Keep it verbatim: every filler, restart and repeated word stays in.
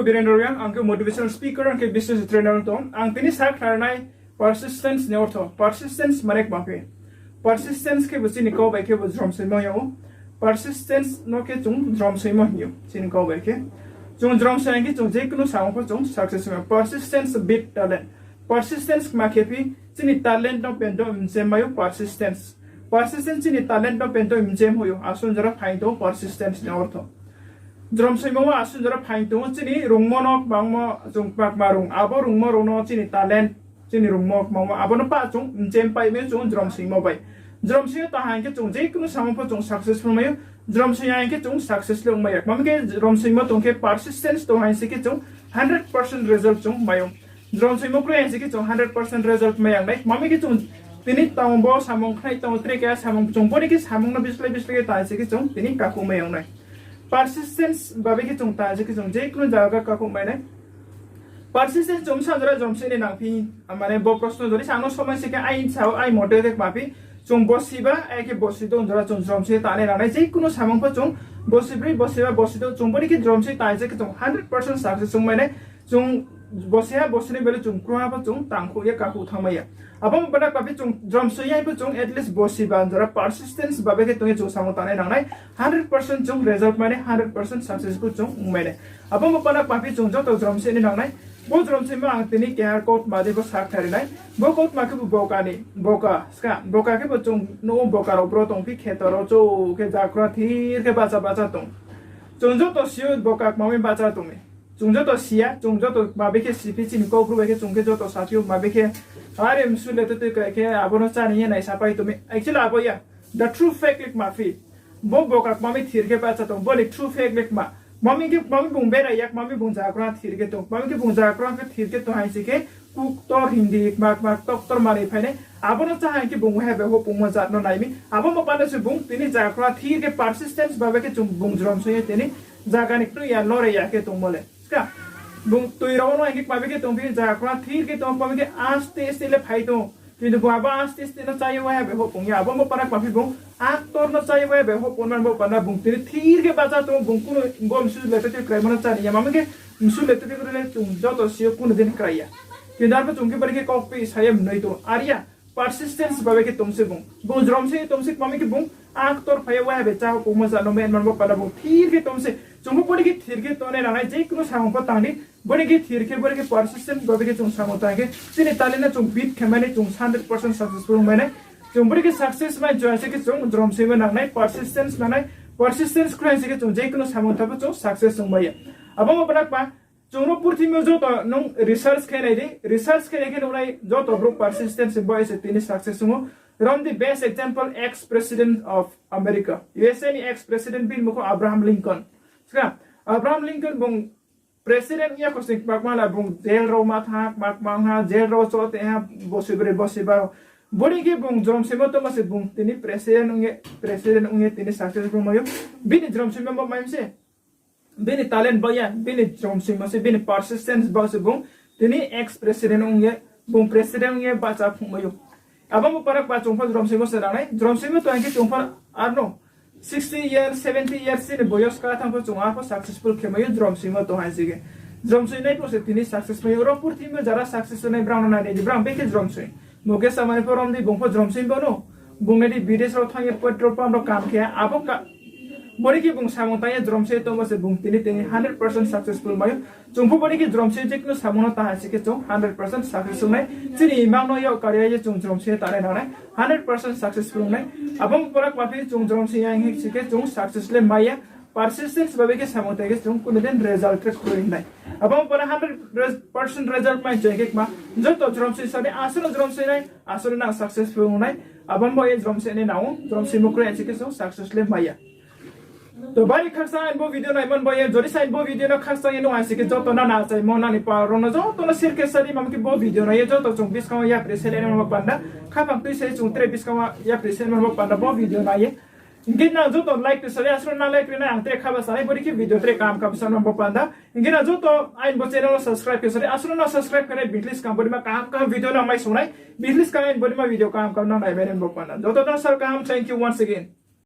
Birendra Reang, ang khe motivational speaker, ang khe business trainer tong. Ang tini sakhnari nai persistence ni ortho. Persistence mane kma phi? Persistence khe bo chini kau bai khe bo jromsoimo hing ou. Persistence no khe chung jromsoimo hing ou chini kau bai khe. Chung jromsoi hing khe chung je kunu samung pho chung success ong ou. Persistence beat talent. Persistence kma khe phi chini talent no pendo mchem mai ou persistence. Persistence chini talent no pendo mchem hoih ou. Asuh jora phaing tong ou persistence ni ortho. Jromsoimo wo asuh jora phaing tong ou chini rungmo no kbangmo chung kma kma rung. Abo rungmo rung no chini talent, chini rungmo kbangmo abo no pah chung mchem pai mai ou chung jromsoimo bai. Jromsoi yo tong hing khe chung je kunu samung pho chung successful mai ou. Jromsoi ya hing khe chung success le ong mai ya. Kma mi khe jromsoimo tong khe persistence tong hing si khe chung hundred percent result chung mai ou. Jromsoimo kroi hing si khe chung hundred percent result mai ya nai. Kma mi khe chung tini tang bo samung khnai tang tre khe samung chung bo ni khe samung no bislái bislái khe tang si khe chung tini kakhouh mai ya nai. Persistence babe khe chung tang si khe chung je kunu jaga kakhouh mai nai. Persistence chung bsa jora jromsoi ni nang phi, mane bo prosno jodi sa ang no somai si khe aini sao, aini mote khe kma phi, chung bosi ba, ai khe bosi do jora chung jromsoi tangnai nang nai, je kunu samung pho chung bosi broi, bosi ba, bosi do, chung bo ni khe jromsoi tang si khe chung hundred percent success ong mai nai, chung bosi ha, bosi ni bele chung krungha pho chung tangkhouh ye kakhouh thanng mai ya. Abo mo pana kma phi chung jromsoi ya pho chung at least bosi ba jora persistence babe khe tong ye chung samung tangnai nang nai, hundred percent chung result mai nai, hundred percent successful chung ong mai nai. Abo mo pana kma phi chung joto jromsoi ni nang nai. Bo jromsoimo ang tini keha kautma dei bo sakhnari nai. Bo kautma khe bo boka ni, boka ska, boka khe bo chung nuh ou boka rao bro tong phi kheto rao chou khe jakra thir khe bahcha bahcha tong. Chung joto si ou boka kma mi bahcha tong mi. Chung joto si ya, chung joto kma bai khe si phi chini Kaubru bai khe chung khe joto sa phi ou kma bai khe. Are msu le tui tui krai khe abo no cháni ye naisa pai tong mi. Actually abo ya. The true fact le kma phi. Bo boka kma mi thir khe bahcha tong, bo ni true fact le kma. Kma mi khe, kma mi bung berai ya, kma mi bung jakra thir khe tong, kma mi khe bung jakra khe thir khe tong hing si khe, kuktor hindi, kma kma doctor manoi phai nai. Abo no chá hing khe bung waha bai houhpungmo jat no nai mi. Abo mo pana se bung tini jakra thir khe persistence babe khe chung bung jromsoi ye tini zaga ni knoi ya, lore ya khe tongmo le. Ska, bung tui rao no hing khe kma bai khe tong phi jakra thir khe tong, kma mi khe aste aste le phai tong. Kintu bung abo aste aste no chá ye waha bai houhpung ya. Abo mo pana kma phi bung actor no chá ye waha bai houhpung man bo pana bung tini thir khe bahcha tong, bung kunu bo msu le tui tui kraimo no cháni ya. Kma mi khe msu le tui tui krai le chung joto si ou kunu din krai ya. Kintu arphuh chung khe bari khe kaukphi sa ye mnoi tong. Are ya, persistence babe khe tong se bung. Bung jromsoi ye tong se kma mi khe bung actor phai ye waha bai chá houhpungmo jat no man man bo pana bung thir khe tong se. Chung pho bo ni khe thir khe tongnai nang nai, je kunu samung pho tang di. Bo ni khe thir khe, bo ni khe persistence babe khe chung samung tang khe chini talent no chung beat khe mai nai, chung hundred percent successful ong mai nai. Chung bo ni khe success mai chung se khe chung jromsoimo nang nai, persistence nang nai. Persistence kroi se khe chung je kunu samung tang pho chung success ong mai ya. Abo mo pana kma, chung no purthimbi yo joto nung research khe nai di, research khe nai khe nuh nai joto brouh persistence ni baoh ye se tini success ong ou. Rom the best example, ex president of America, U S A ni ex president bini mung khe Abraham Lincoln. Ska, Abraham Lincoln bung president ong ya khosning kma kma la bung jail rao ma thanng ha, kma kma ong ha, jail rao cho te ha, bosi broi bosi ba rao. Bo ni khe bung jromsoimo tongma se bung tini president ong ye, president ong ye tini successful mai ou. Bini jromsoimo bo mai mi se. Bini talent baoh ya, bini jromsoimo se, bini persistence baoh se bung tini ex president ong ye, bung president ong ye bahcha phung mai ou. Abo mo pana kma chung pho jromsoimo se nang nai, jromsoimo tong hing khe chung pho arno sixty years, seventy years chini boyos ka thanng pho chung arpho successful khe mai ou jromsoimo tong hing si khe. Jromsoi nai pho se tini success mai ou. Ro purthimbi yo jara success nai brao no nai nai di, brao bekhe jromsoi. Mukesh Ambani pho rom di, bung pho jromsoi bo no. Bung nai di bidesh rao thanng ye petrol pump rao kam khe, abo ka, bo ni khe bung samung tang ye jromsoi tongmo se bung tini tini hundred percent successful mai ou. Chung pho bo ni khe jromsoi je kunu samung no tang hing si khe chung hundred percent successful nai. Chini imang no yak kari ye chung jromsoi tangnai nang nai, hundred percent successful ong nai. Abo mo pana kma phi chung jromsoi ya hing si khe chung success le mai ya. Persistence babe khe samung tang khe chung kunu din result khe kroi nai. Abo mo pana hundred percent result mai chung khe kma, joto jromsoi sa di, asuh no jromsoi nai, asuh no nang successful ong nai. Abo mo ye jromsoi nai nang ou, jromsoimo kroi hing si khe chung success le mai ya. To bari khakchang aini bo video naimo ni baoh ye, jodi se aini bo video no khakchang ye nuh hing si khe joto nang achaimo nang ni pal rao no joto no share khe sa di, kma mi khe bo video nai ye joto chung buskang wo yapri se le nai bo panda, khaphang tui se chung tre buskang wo yapri se nai bo panda bo video nai ye. Hing khe nang joto like khe sa di, asuh no nang like ri nai, ang tre kha ba sa nai, bo ni khe video tre kaham kaham sa nai bo panda. Hing khe nang joto aini bo channel no subscribe khe sa di, asuh no nang subscribe khe nai, bihlis kaham bo ni ma kaham kaham video nang mai song nai, bihlis kaham aini bo ni ma video kaham kaham nang nai mai nai bo panda. Joto no sal kaham, thank you once again.